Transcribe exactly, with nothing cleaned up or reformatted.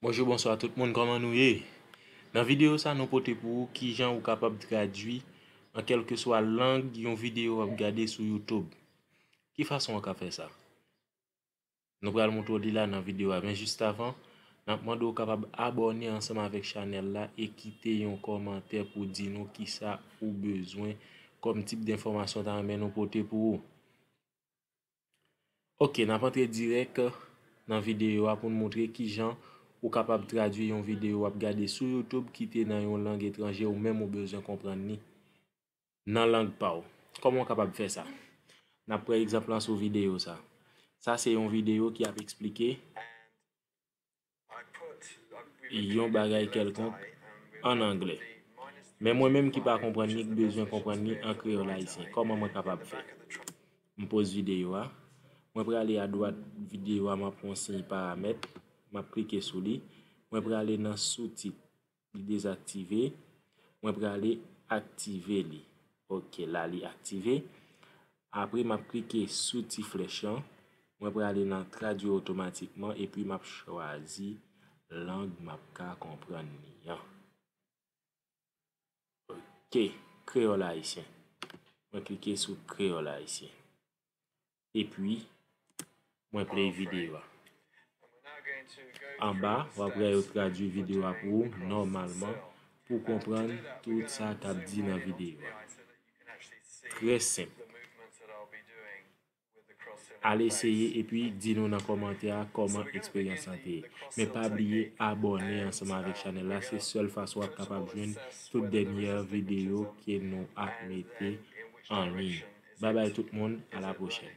Bonjou, bonswa tout moun, kòman nou ye? Nan videyo sa, nou pote pou ou kijan ou kapab tradui an kèlkeswa lang yon videyo w ap gade sou YouTube. Ki fason w ka fè sa? Nou pral montre w li la nan videyo a, men jis avan, n ap mande w kapab abòne ansanm avèk chanèl la e kite yon kòmantè pou di nou kisa ou bezwen kòm tip de enfòmasyon ta renmen nou pote pou ou. Ok, n ap antre dirèk nan videyo a pou n montre kijan ou kapab tradui yon videyo w ap gade sou YouTube ki te nan yon lang etranje ou menm ou bezwen konprann li nan lang pa w. Kòman w kapab fè sa? N ap pran egzanp lan sou videyo sa. Sa se yon videyo ki ap eksplike yon bagay kèlkonk an anglè. Men mwen menm ki pa konprann li, k bezwen konprann li an kreyòl ayisyen, kòman mwen kapab fè? M poz videyo a. Mwen prale adwat videyo a, m ap wè yon siy paramèt. M ap klike sou li. Mwen prale nan soutit. Li dezaktive. Mwen prale aktive li. Ok, la li aktive. Apre, m ap klike sou ti flèch lan. Mwen prale nan tradui otomatikman epi m ap chwazi lang m ap ka konprann li an. Ok, kreyòl ayisyen. Mwen klike sou kreyòl ayisyen. Epi, mwen play videyo a. Anba, w ap wè yo tradui videyo a pou ou nòmalman pou w konprann tout sa k ap di nan videyo a. Trè senp. Al eseye epi di nou nan kòmantè a kòman eksperyans lan te ye. Men pa bliye abòne ansanm avèk chanèl la, se sèl fason w ap kapab jwenn tout dènyè videyo ke nou ap mete an liy. Babay tout moun, a la pwochèn.